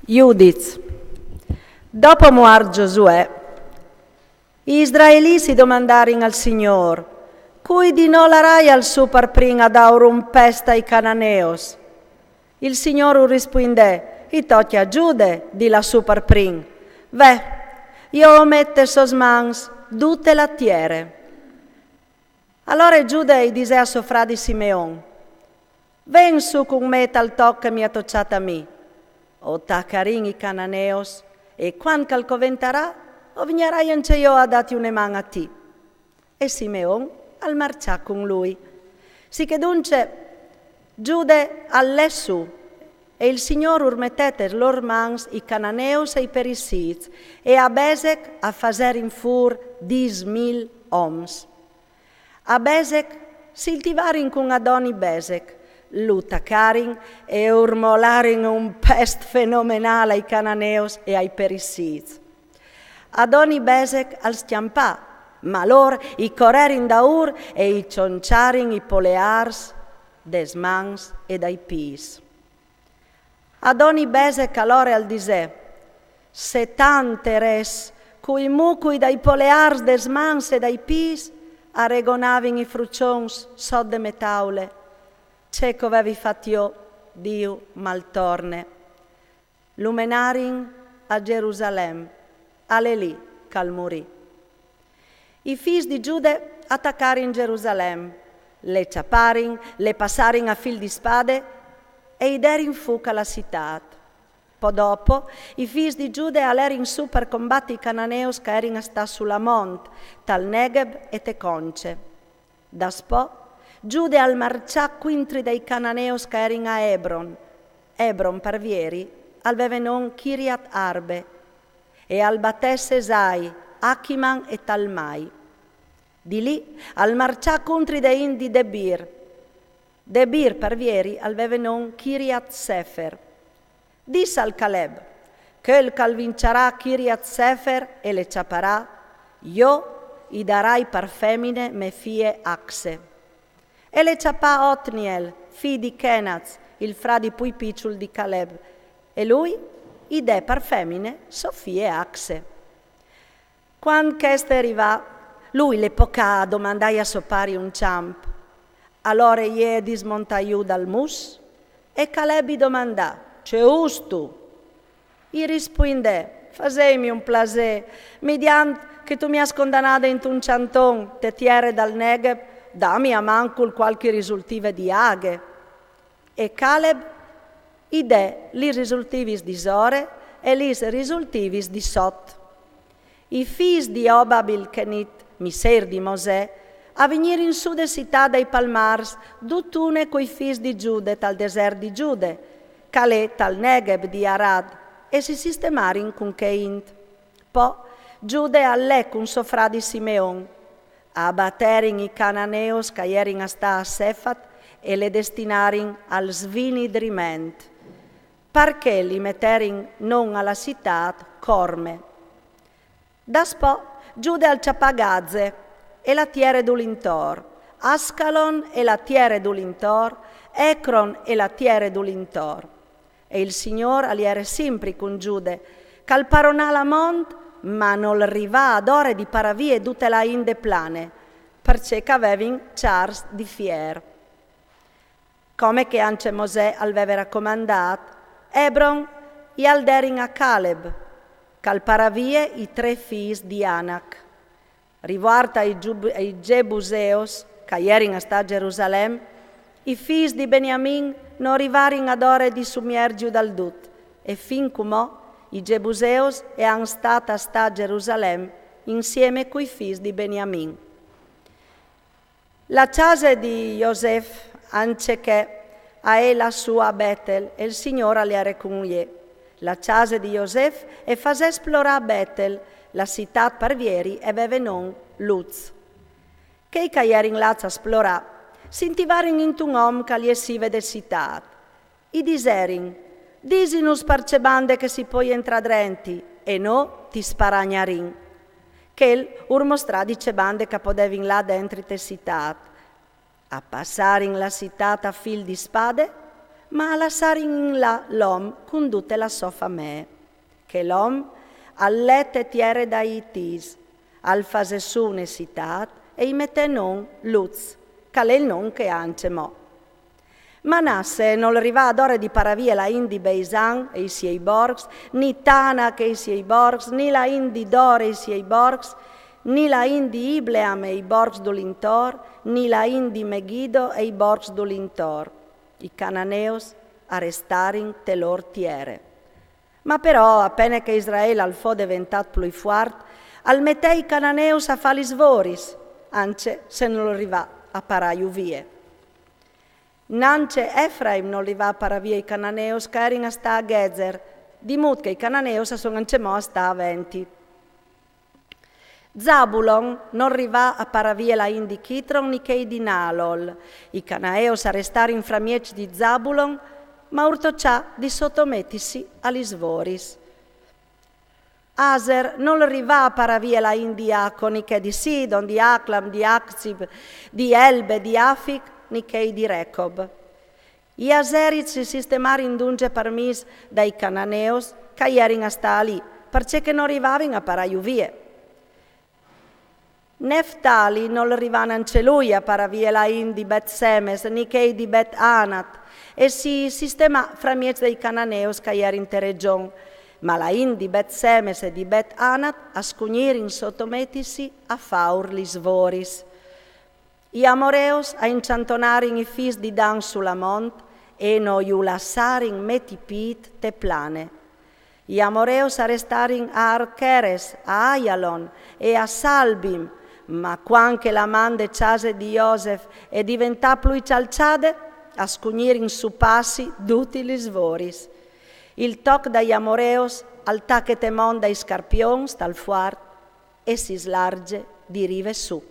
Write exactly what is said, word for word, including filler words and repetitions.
Judiz. Dopo muart Giosuè, i israelits i domandarin al Signôr: «Cui di nô larai al sù par prin a daur un pest ai cananeus?» Il Signôr ur rispuindè: «I tocje a Giude di lâ sù par prin. Ve, jo o met tes sôs mans dute la tiere.» Alore Giude i disè a so fradi Simeon: «Ven sù cun me tal toc che mi à toçât a mi. O tacarìn i cananeus, e cuant che al coventarà, o vignarai ancje jo a dâti une man a ti.» E Simeon al marçà cun lui. Sicheduncje Giude al lè sù, e il Signôr ur metè tes lôr mans i cananeus e i perisits, e a Besec a faserin fûr dîs mil oms. A Besec si iltivarin cun Adoni Besec, lu tacarin e ur molarin un pest fenomenâl ai cananeus e ai perisits. Adoni Besec al scjampà, ma lôr i corerin daûr e i cionçarin i poleârs des mans e dai pîts. Adoni Besec alore al disè: «Se tant erès cui mucui dai poleârs des mans e dai pîts a regonavin i fruçons sot de mê taule, ce che o vevi fat jo, Diu mal torne.» Lu menarin a Gjerusalem, al è li che al murì. I fîs di Giude a tacarin Gjerusalem, le cjaparin, le passarin a fîl di spade e i derin fûc a la citât. Po dopo, i fîs di Giude a lerin sù par combati i cananeus che a erin a stâ su la mont, tal Negheb e te conce. Daspò, Giude al marçà cuintri dai cananeus che a erin a Ebron. Ebron, par vieri, al veve non Kiriat Arbe, e al batè Sesai, Achiman e Talmai. Di li al marçà cuintri de int di Debir. Debir, par vieri, al veve non Kiriat Sefer. Dissal Caleb: «Chel che al vinçarà Kiriat Sefer e le cjaparà, jo i darai par femine mê fie Axe.» E le cjapà Otniel, fi di Kenaz, il fradi plui piçul di Caleb, e lui i dè par femine sô fie Axe. Cuant cheste e rivà, lui le pocà a domandâi a so pari un cjamp. Alore jê e dismontà jù dal mus, e Caleb i domandà: «Ce ûstu?» I rispuindè: «Faseimi un plasê, midiant che tu mi âs condanade intun cjanton te tiere dal Negheb, dami almancul cualchi risultive di aghe.» E Caleb i dè lis risultivis di sore e lis risultivis di sot. I fîs di Obab il Kenit, misêr di Mosè, a vignirin sù de citât dai palmârs, dutune cui fîs di Giude tal desert di Giude, che al è tal Negheb di Arad, e si sistemarin cun chê int. Po Giude al lè cun so fradi Simeon. A baterin i cananeus che a jerin a stâ a Sefat e le destinarin al svinidriment, parcè li meterin non a la citât Corme. Daspò Giude al cjapà Gaze e la tiere dulintor, Ascalon e la tiere dulintor, Ecron e la tiere dulintor. E il Signôr al jere simpri cun Giude, che al paronà la mont, ma nol rivà adore di parâ vie dute la int de plane, parcè che a vevin cjars di fier. Come che ancje Mosè al veve racomandât, Ebron i al derin a Caleb, che al parà vie i trê fîs di Anac. Rivuart ai Giub-, ai Gjebuseus, che a jerin a stâ a Gjerusalem, i fîs di Beniamin no rivarin adore di sumierzi dal dut, e fin cumò i Gjebuseus a àn stât a stâ a Gjerusalem insiemi cui fîs di Beniamin. La cjase di Josef, ancje chê, a è lât sù a Betel, e il Signôr al jere cun jê. La cjase di Josef e fasè splorâ Betel, la citât par vieri e veve non Luz. Chei che a jerin lâts a splorâ, si intivarin intun om che al jessive de citât. I diserin: «Disinus par ce bande che si pol jentrâ drenti, e nô ti sparagnarìn.» Chel ur mostrà di ce bande che a podevin lâ dentri te citât. A passarin la citât a fîl di spade, Ma a lassarin in là l'om cun dute la sò famee. Chel om al lè te tiere dai Itìs, al fasè sù une sitât e i metè non Luz, che al è il non che e à ancjemò. Manasse nol rivà adore di parâ vie la int di Beisan e i siei borcs, ni Tanac e i siei borcs, ni la int di Dor e i siei borcs, ni la int di Ibleam e i borcs dulintor, ni la int di Megido e i borcs dulintor. I cananeus a restarin te lôr tiere. Ma però, a pene che Israel al fo deventât plui fuart, al metè i cananeus a fâ lis voris, ancje se nol rivà a parâju vie. Nancje Efraim nol rivà a parâ vie i cananeus che a jerin a stâ a Ghezer, di mût che i cananeus a son ancjemò a stâ a Venti. Zabulon nol rivà a parâ vie la int di Chitron ni chei di Nalol. I cananeus a restarin framieç di Zabulon, ma ur tocà di sotometisi a lis voris. Aser nol rivà a parâ vie la int di Aco, ni chê di Sidon, di Aclam, di Aczib, di Elbe, di Afic, ni chei di Recob. I aseriçs si sistemarin duncje par mieç dai cananeus che a jerin a stâ li, parcè che no rivavin a parâju vie. Neftali nol rivà nancje lui a parâ vie la int di Bet Semes, ni chei di Bet Anat, e si sistemà framieç dai cananeus che a jerin te regjon. Ma la int di Bet Semes e di Bet Anat a scugnirin sotometisi a fâur lis voris. I amoreus a incjantonarin i fîs di Dan su la mont e no ju lassarin meti pît te plane. I amoreus a restarin a Archeres, a Aialon e a Salbim, ma cuant che la man de cjase di Josef e deventà plui cjalçade, a scugnirin sù passi dutis lis voris. Il toc dai amoreus al tache te mont dai scarpions tal fuart e si slargje di rive sù.